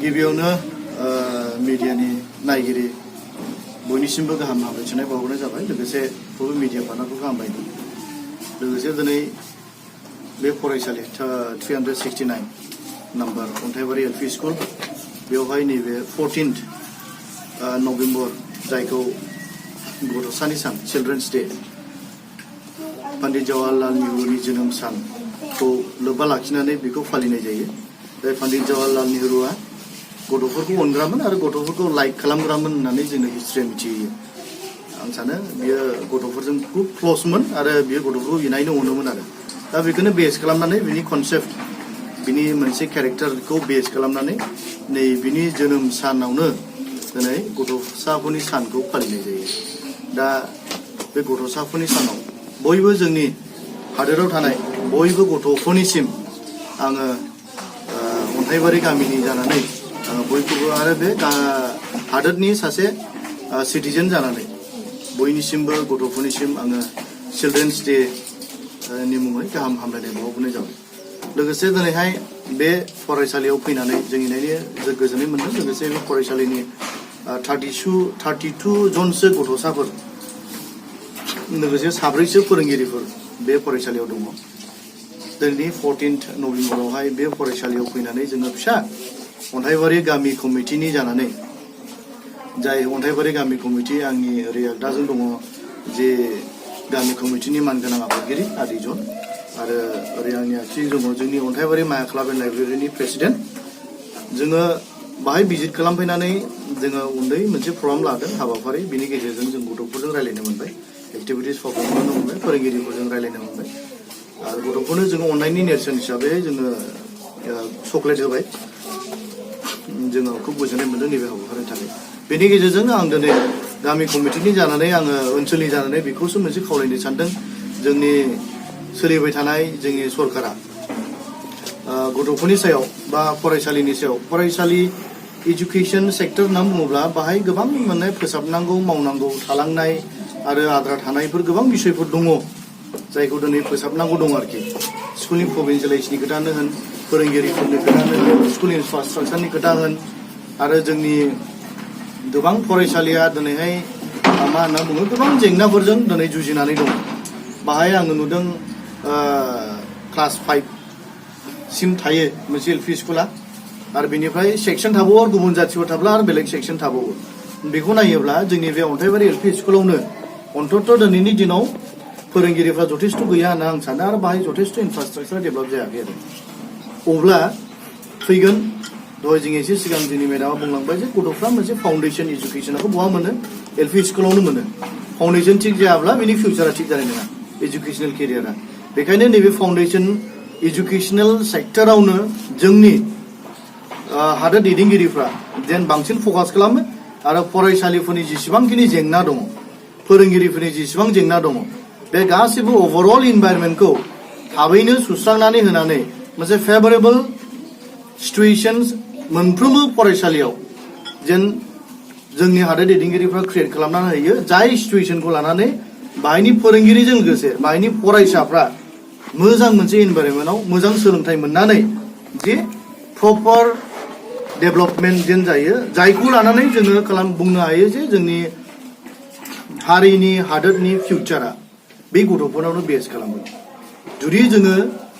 गिबियावनो मिडियानि नायगिरि बयनिसिमबो गाहाम हामलायथिनाय बावहरनाय जाबाय लोगोसे बबे मिडिया पार्टनारखौ गाहाम बायदों लोगोसे दिनै बे फरायसालि 369 नम्बर अन्थाइबारि एलपि स्कुल बेवहाय नैबे 14th नभेम्बर जायखौ गथ'सानि सान चिल्ड्रेन्स डे पन्डित जवाहरलाल नेहरूनि जोनोम सानखौ लोब्बा लाखिनानै बेखौ फालिनाय जायो। बे पन्डित जवाहरलाल नेहरूआ गथ'फोरखौ अनग्रामोन आरो गथ'फोरखौ लाइक खालामग्रामोन होननानै जोंनो हिस्ट्रिया मिथियो। आं सानो बियो गथ'फोरजों खुब क्ल'समोन आरो बियो गथ'फोरखौ इनायनो अनोमोन आरो दा बेखौनो बेस खालामनानै बिनि कनसेप्ट बिनि मोनसे केरेक्टारखौ बेस खालामनानै नै बिनि जोनोम सानावनो दिनै गथ'साफोरनि सानखौ फालिनाय जायो। दा बे गथ'साफोरनि सानाव बयबो जोंनि हादोराव थानाय बयबो गथ'फोरनिसिम आङो अन्थाइबारि गामिनि जानानै बयखौबो आरो बे हादोरनि सासे सिटिजेन जानानै बयनिसिमबो गथ'फोरनिसिम आङो चिल्ड्रेन्स डे नि मुङै गाहाम हामलायनाय बावहरनाय जाबाय। लोगोसे दिनैहाय बे फरायसालियाव फैनानै जों नायनो गोजोननाय मोनदों। लोगोसे बे फरायसालिनि 32 जनसो गथ'साफोर लोगोसे 7सो फोरोंगिरिफोर बे फरायसालियाव दङ। दिनै 14th नभेम्बरावहाय बे फरायसालियाव फैनानै जोङो फिसा अन्थाइबारि गामि कमिटिनि जानानै जाय अन्थाइबारि गामि कमिटि आंनि ओरै आगदाजों दङ जे गामि कमिटिनि मानगोनां आफादगिरि आदिजन आरो ओरै आंनि आगसिजों दङ जोंनि अन्थाइबारि माया क्लाब एन्ड लाइब्रेरिनि प्रेसिडेन्ट। जोङो बाहाय भिजिट खालामफैनानै जोङो उन्दै मोनसे प्रग्राम लादों हाबाफारि बिनि गेजेरजों जों गथ'फोरजों रायलायनो मोनबाय एक्टिभिटिस प्रग्राम खालामनो मोनबाय फोरोंगिरिफोरजों रायलायनो मोनबाय आरो गथ'फोरनो जोङो अननायनि नेरसोन हिसाबै जोङो चक्लेट होबाय। जोङो खुब गोजोननाय मोनदों नैबे हाबाफारिनि थाखाय। बेनि गेजेरजों आं दिनै गामि कमिटिनि जानानै आङो ओनसोलनि जानानै बेखौसो मोनसे खावलायनो सानदों जोंनि सोलिबाय थानाय जोंनि सरकारा गथ'फोरनि सायाव बा फरायसालिनि सायाव फरायसालि इडुकेसन सेक्टर होनना बुङोब्ला बाहाय गोबां माने फोसाबनांगौ मावनांगौ थालांनाय आरो आद्रा थानायफोर गोबां बिसयफोर दङ जायखौ दिनै फोसाबनांगौ दं आरोखि। स्कुलनि प्रभिन्सियेलाइजेसननि खोथानो होन फोरोंगिरिफोरनि खोथानो होन स्कुल इनफ्रास्ट्राक्चारनि खोथा होन आरो जोंनि गोबां फरायसालिया दिनैहाय मा होनना बुङो गोबां जेंनाफोरजों दिनै जुजिनानै दं। बाहाय आङो नुदों क्लास 5 सिम थायो मोनसे एलपि स्कुला आरो बेनिफ्राय सेक्सन थाबावो आरो गुबुन जाथिफोर थाब्ला आरो बेलेग सेक्सन थाबावो। बेखौ नायोब्ला जोंनि बे अन्थाइबारि एलपि स्कुलावनो अन्तत दिनैनि दिनाव फोरोंगिरिफ्रा जथेस्थ' गैया होनना आं सानो आरो बाहाय जथेस्थ' इनफ्रास्ट्राक्चार डेभेलप जायाखै आरो अब्ला फैगोन दहाय जों एसे सिगां जोंनि मेडामा बुंलांबाय जे गथ'फ्रा मोनसे फाउन्डेसन इडुकेसनखौ बहा मोनो एलपि स्कुलावनो मोनो। फाउन्डेसन थिग जायाब्ला बिनि फिउचारा थिग जानाय नङा एजुकेसनेल केरियारा। बेखायनो नैबे फाउन्डेसन इडुकेसनेल सेक्टरावनो जोंनि हादोर दैदेनगिरिफ्रा जेन बांसिन फकास खालामो आरो फरायसालिफोरनि जेसेबांखिनि जेंना दङ फोरोंगिरिफोरनि जेसेबां जेंना दङ बे गासिबो अभारअल इनभाइरनमेन्टखौ थाबैनो सुस्रांनानै होनानै मोनसे फेभरेबल सिटुएशन्स मोनफ्रोमबो फरायसालियाव जेन जोंनि हादोर दैदेनगिरिफ्रा क्रिएट खालामनानै होयो जाय सिटुएशनखौ लानानै बाहायनि फोरोंगिरिजों लोगोसे बाहायनि फरायसाफ्रा मोजां मोनसे इनभाइरनमेन्टआव मोजां सोलोंथाइ मोननानै जे प्रपार डेभेलपमेन्ट जेन जायो जायखौ लानानै जोङो बुंनो हायो जे जोंनि हारिनि हादोरनि फिउचारा बे गथ'फोरनावनो बेस खालामो। जुदि जोङो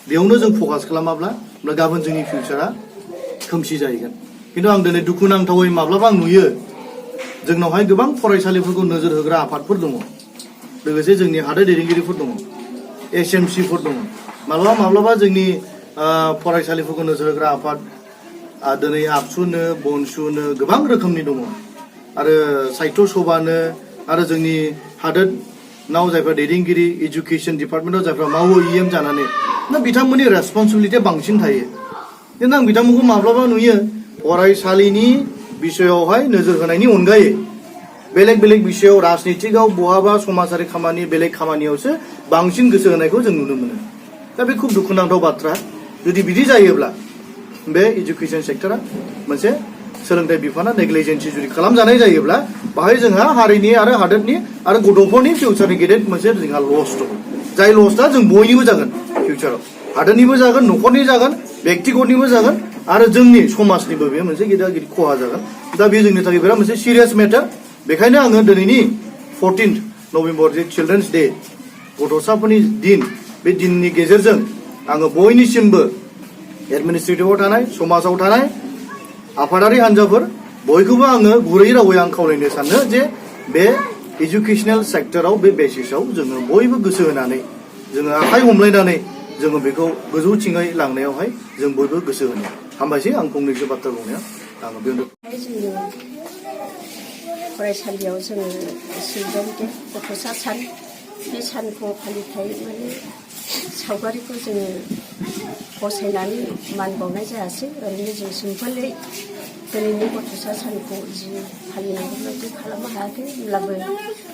बेयावनो जों फकास खालामाब्ला गाबोन जोंनि फिउचारा खोमसि जाहैगोन। खिन्थु आं दिनै दुखुनांथावै माब्लाबा नुयो जोंनावहाय गोबां फरायसालिफोरखौ नोजोर होग्रा आफादफोर दङ लोगोसे जोंनि हादोर दैदेनगिरिफोर दङ SMCफोर दङ माब्लाबा जोंनि फरायसालिफोरखौ नोजोर होग्रा आफाद दिनै आबसुनो बनसुनो गोबां रोखोमनि दङ आरो साहित्य सभानो आरो जोंनि हादोरनाव जायफ्रा दैदेनगिरि इडुकेसन डिपार्टमेन्टआव जायफ्रा मावो EM जानानै ना बिथांमोननि रेसपन्सिबिलिटिया बांसिन थायो। खिन्थु आं बिथांमोनखौ माब्लाबा नुयो फरायसालिनि बिषयावहाय नोजोर होनायनि अनगायै बेलेग बिषयाव राजनितिकआव बहाबा समाजारि खामानि बेलेग खामानियावसो बांसिन गोसो होनायखौ जों नुनो मोनो। दा बे खुब दुखुनांथाव बाथ्रा। जुदि बिदि जायोब्ला बे इडुकेसन सेक्टरा मोनसे सोलोंथाइ बिफाना नेग्लिजेन्सि जुदि खालामजानाय जायोब्ला बाहाय जोंहा हारिनि आरो हादोरनि आरो गथ'फोरनि फिउचारनि गेदेर मोनसे जोंहा लस दङ जाय लसआ जों बयनिबो जागोन फिउचाराव हादोरनिबो जागोन न'खरनि जागोन व्यक्तिगतनिबो जागोन आरो जोंनि समाजनिबो बे मोनसे गिदिर गिदिर खहा जागोन दा बे जोंनि थाखाय बिराद मोनसे सिरियास मेटार बेखायनो आङो दिनैनि 14 नभेम्बर जे चिल्ड्रेन्स डे गथ'साफोरनि दिन बे दिननि गेजेरजों आङो बयनिसिमबो एडमिनिस्ट्रेटिभआव थानाय समाजाव थानाय आफादारि हान्जाफोर बयखौबो आङो गुरै रावै आं खावलायनो सानो जे बे एजुकेशनेल सेक्टराव बे बेसिसाव जोङो बयबो गोसो होनानै जोङो आखाइ हमलायनानै जोङो बेखौ गोजौथिङै लांनायावहाय जों बयबो गोसो होनो हामबायसै आं फंनैसो बाथ्रा बुंनाया आङो बेयावनो फरायसालियाव जोङो चिल्ड्रेन डे गथ'सा सान बे सानखौ फालिथाय माने सावगारिखौ जोङो बसायनानै मान बावनाय जायासै ओरैनो जों सिम्पोलै दिनैनि गथ'सा सानखौ जि फालिनांगौ बायदि खालामनो हायाखै होमब्लाबो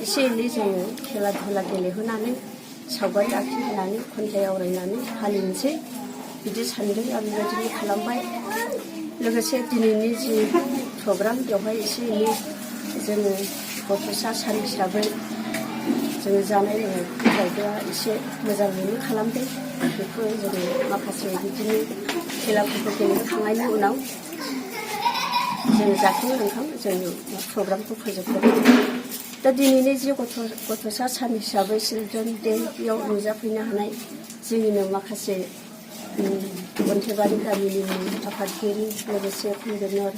एसे एनै जोङो खेला धुला गेलेहोनानै सावगारि आखिहोनानै खन्थाइ आवरायनानै फालिनोसै बिदि सानदों आं बेबायदिनो खालामबाय लोगोसे दिनैनि जि प्रग्राम बेवहाय एसे एनै जोङो गथ'सा सान हिसाबै जोङो जानाय लोंनायखौ एसे मोजाङैनो खालामदों बेखौ जोङो माखासे बिदिनो खेलाफोरखौ गेलेखांनायनि उनाव जोङो जाखां लोंखां जोङो प्रग्रामखौ फोजोबदों दा दिनैनि जि गथ'सा सान हिसाबै चिल्ड्रेन डे बेयाव नुजाफैनो हानाय जोंनिनो माखासे अन्थाइबारि गामिनि आफादगिरि लोगोसे कनभेनर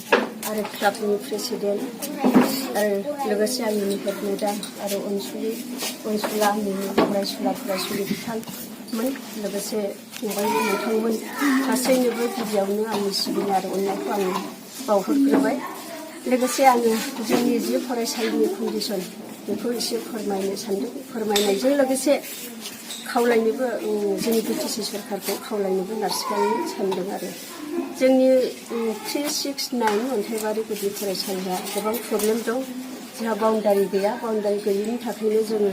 आरो क्लाबनि प्रेसिडेन्ट आरो लोगोसे आंनि हेड मेडाम आरो अनसुला आंनि फरायसुला फरायसुलि बिथांमोन लोगोसे फंबाय नोंथांमोन गासैनोबो गिबियावनो आंनि सिबिनाय आरो अननायखौ आं बावहरग्रोबाय लोगोसे आङो जोंनि जि फरायसालिनि कन्डिसन बेखौ एसे फोरमायनो सानदों फोरमायनायजों लोगोसे खावलायनोबो जोंनि बिटिसि सरकारखौ खावलायनोबो नारसिननो सानदों आरो जोंनि 369 अन्थाइबारि गुदि फरायसालिया गोबां प्रब्लेम दं जोंहा बाउन्डारि गैया बाउन्डारि गैयिनि थाखायनो जोङो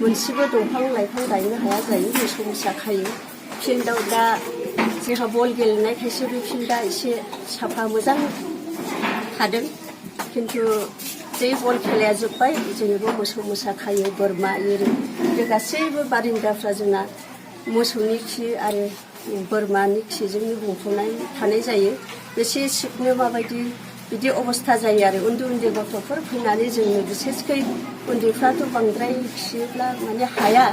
मोनसेबो दंफां लाइफां गायनो हाया जायो मोसौ मोसा खायो फिल्डआव दा जोंहा बल गेलेनायखायसो बे फिल्डआ एसे साफा मोजां थादों खिन्थु जै बल खेलाया जोब्बाय जोंबो मोसौ मोसा खायो बोरमा एरि बे गासैबो बारिन्दाफ्रा जोंना मोसौनि खि आरो बोरमानि खिजोंनो बुंफबनाय थानाय जायो बेसे सिबनो माबायदि बिदि अबस्था जायो आरो उन्दै उन्दै गथ'फोर फैनानै जोंनो बिसेसकै उन्दैफ्राथ' बांद्राय खियोब्ला माने हाया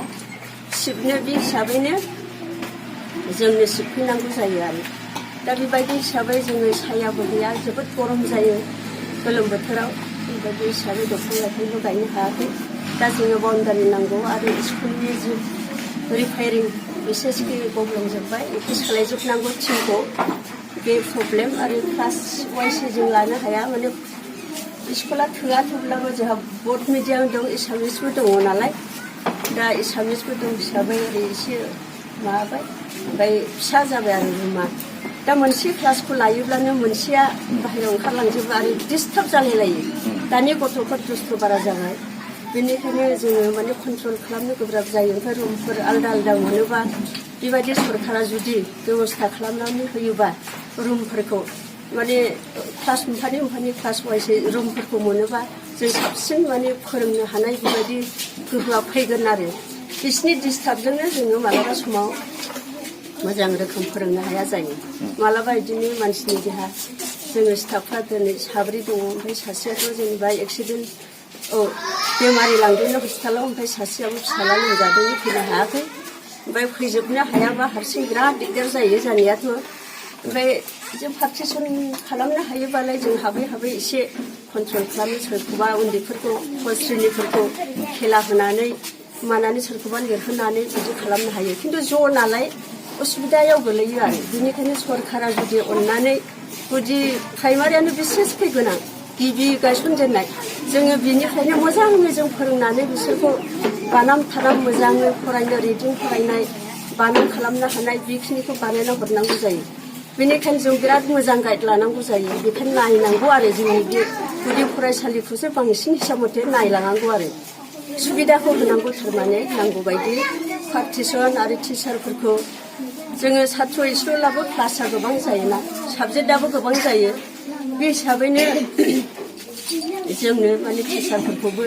सिबनो बे हिसाबैनो जोंनो सिबफैनांगौ जायो आरो दा बेबायदि हिसाबै जोङो सायाबो गैया जोबोद गरम जायो गोलोम बोथोराव बेबायदि हिसाबै दंफां लाइफांबो गायनो हायाखै दा जोङो बाउन्डारि नांगौ आरो स्कुलनि जि रिपेयारिं बिसेसकै गब्लंजोब्बाय बेखौ सोलायजोबनांगौ टिमखौ बे प्रब्लेम आरो क्लास वाइसै जों लानो हाया माने स्कुला थोआ थेवब्लाबो जोंहा बड मिडियाम दं एसामिसबो दङ नालाय दा एसामिसबो दं हिसाबै ओरै एसे माबाबाय ओमफ्राय फिसा जाबाय आरो रुमा दा मोनसे क्लासखौ लायोब्लानो मोनसेया बाहेरायाव ओंखारलांजोबो आरो डिस्टार्ब जालायलायो दानि गथ'फोर दुस्थ' बारा जाबाय बेनिखायनो जोङो माने कन्ट्रल खालामनो गोब्राब जायो ओमफ्राय रुमफोर आलदा आलदा मोनोबा बेबायदि सरकारा जुदि बेबस्था खालामनानै होयोबा रुमफोरखौ माने क्लास मोनफानि क्लास वाइसै रुमफोरखौ मोनोबा जों साबसिन माने फोरोंनो हानाय बेबायदि गोहोआ फैगोन आरो बिसिनि डिस्टार्बजोंनो जोङो मालाबा समाव मोजां रोखोम फोरोंनो हाया जायो मालाबा बिदिनो मानसिनि देहा जोङो स्टाफफ्रा दिनै साब्रै दङ ओमफ्राय सासेयाथ' जेनेबा एक्सिडेन्ट बेमारि लांदोंनो हस्पिटालाव ओमफ्राय सासेयाबो फिसाला लोमजादों फैनो हायाखै ओमफ्राय फैजोबनो हायाबा हारसिं बिराद दिगदार जायो जानायाथ' ओमफ्राय जों पार्टिसन खालामनो हायोबालाय जों हाबै हाबै एसे कन्ट्रल खालामनो सोरखौबा उन्दैफोरखौ फरायसालिफोरखौ खेला होनानै मानानै सोरखौबा लिरहोनानै बिदि खालामनो हायो खिन्थु ज' नालाय उसुबिदायाव गोलैयो आरो बेनिखायनो सरकारा जुदि अननानै गुदि प्राइमारियानो बिसेसकै गोनां गिबि गायसनजेननाय जोङो बिनिखायनो मोजाङै जों फोरोंनानै बिसोरखौ बानाम थानाम मोजाङै फरायनो रिडिं फरायनाय बानाम खालामनो हानाय बेखिनिखौ बानायना हरनांगौ जायो बेनिखायनो जों बिराद मोजां गाइड लानांगौ जायो बेखायनो नायनांगौ आरो जोंनि बे गुदि फरायसालिखौसो बांसिन हिसाब मथे नायलांनांगौ आरो सुबिदाखौ होनांगौ थारमाने नांगौ बायदि पार्टिसन आरो टिचारफोरखौ जोङो सात्र इस्कुलाबो क्लासआ गोबां जायोना साबजेक्टआबो गोबां जायो बे हिसाबैनो जोंनो माने टिचारफोरखौबो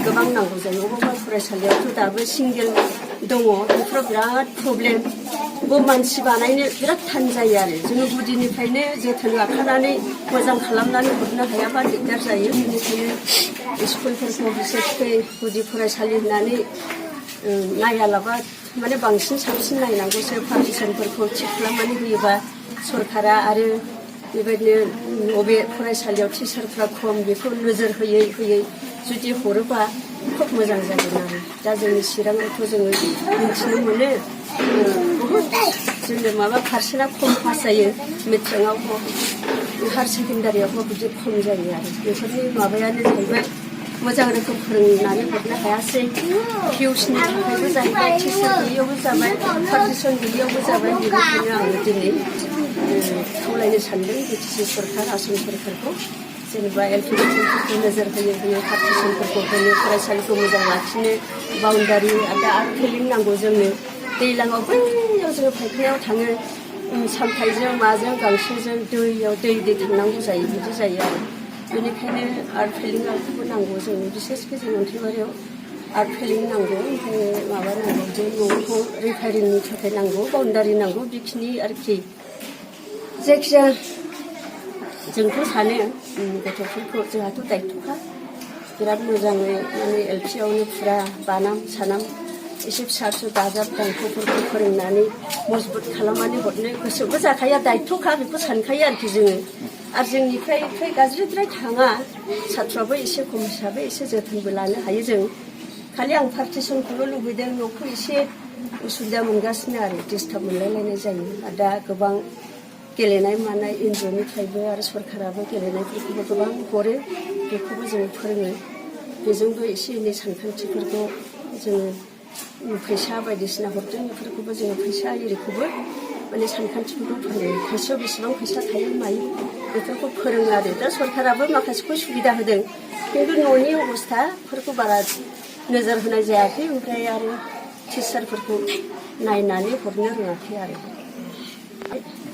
गोबां नांगौ जायो अबेबा फरायसालियावथ' दाबो सिंगेल दङ बेफोराव बिराद प्रब्लेम जोंबो मानसि बानायनो बिराद थान जायो आरो जोङो गुदिनिफ्रायनो जोथोन लाखानानै मोजां खालामनानै हरनो हायाबा दिगदार जायो बेनिखायनो स्कुलफोरखौ बिसेसकै गुदि फरायसालि होननानै नायालाबा माने बांसिन साबसिन नायनांगौसो पार्टिसनफोरखौ थिग खालामनानै होयोबा सरकारा आरो बेबायदिनो बबे फरायसालियाव टिचारफ्रा खम बेखौ नोजोर होयै होयै जुदि हरोबा खोब मोजां जागोन आरो दा जोंनि चिराङावथ' जोङो मिथिनो मोनो बहुद जोंनो माबा पारसेन्टआ खम पास जायो मेट्रिकआवबो हायार सेकेन्डारियावबो बिदि खम जायो आरो बेफोरनि माबायानो जाहैबाय मोजां रोखोम फोरोंनानै हरनो हायासै भिउसनि थाखायबो जाहैबाय टिचार गैयियावबो जाबाय पार्टिसन गैयियावबो जाबाय बेनिखायनो आङो दिनै खावलायनो सानदों बिटिसि सरकार आसाम सरकारखौ जेनेबा एलपि स्कुलफोरखौ नोजोर होयै होयै पार्टिसनफोरखौ होनो फरायसालिखौ मोजां लाखिनो बाउन्डारि दा आरो फिलिं नांगौ जोंनो दैज्लाङाव बैयाव जोङो फायखानायाव थाङो सामथाइजों माजों गांसोजों दैयाव दै थांनांगौ जायो बिदि जायो आरो बेनिखायनो आर्ट फिलिंखौबो नांगौ जोंनो बिसेसकै जों अन्थाइबारियाव आर्ट फिलिं नांगौ ओमफ्राय माबा नांगौ जे न'खौ रिफायरिंनि थाखाय नांगौ बाउन्डारि नांगौ बेखिनि आरोखि जायखिजाया जोंथ' सानो गथ'फोरखौ जोंहाथ' दायथ'खा बिराद मोजाङै माने एलपियावनो फुरा बानाम सानाम एसे फिसा फिसौ दाजाब दांख'फोरखौ फोरोंनानै मजबुत खालामनानै हरनो गोसोबो जाखाया दायथ'खा बेखौ सानखायो आरोखि जोङो आरो जोंनिफ्राय गाज्रिद्राय थाङा साथ्रआबो एसे खम हिसाबै एसे जोथोनबो लानो हायो जों खालि आं पार्टिसनखौल' लुबैदों न'खौ एसे उसुबिदा मोनगासिनो आरो डिस्टार्ब मोनलायलायनाय जायो आरो दा गोबां गेलेनाय मानाय एनजिअनिफ्रायबो आरो सरकाराबो गेलेनायफोरखौबो गोबां हरो बेखौबो जों फोरोङो बेजोंबो एसे एनै सानखान्थिफोरखौ जोङो फैसा बायदिसिना हरदों बेफोरखौबो जोङो फैसा एरिखौबो माने सानखान्थिफोरखौ फोरोङो थाइसेयाव बेसेबां फैसा थायो मायो बेफोरखौ फोरोङो आरो दा सरकाराबो माखासेखौ सुबिदा होदों खिन्थु न'नि अबस्थाफोरखौ बारा नोजोर होनाय जायाखै ओमफ्राय आरो टिचारफोरखौ नायनानै हरनो रोङाखै आरो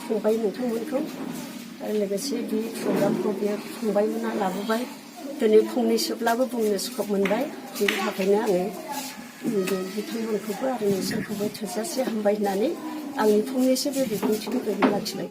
फंबाय नोंथांमोनखौ आरो लोगोसे बे प्रग्रामखौ बे फंबायमोना लाबोबाय दिनै फंनैसोब्लाबो बुंनो स्कप मोनबाय बेनि थाखायनो आङो बिथांमोनखौबो आरो नोंसोरखौबो थोजासे हामबाय होननानै आंनि फंनैसो बे बिबुंथिखौ लाखिबाय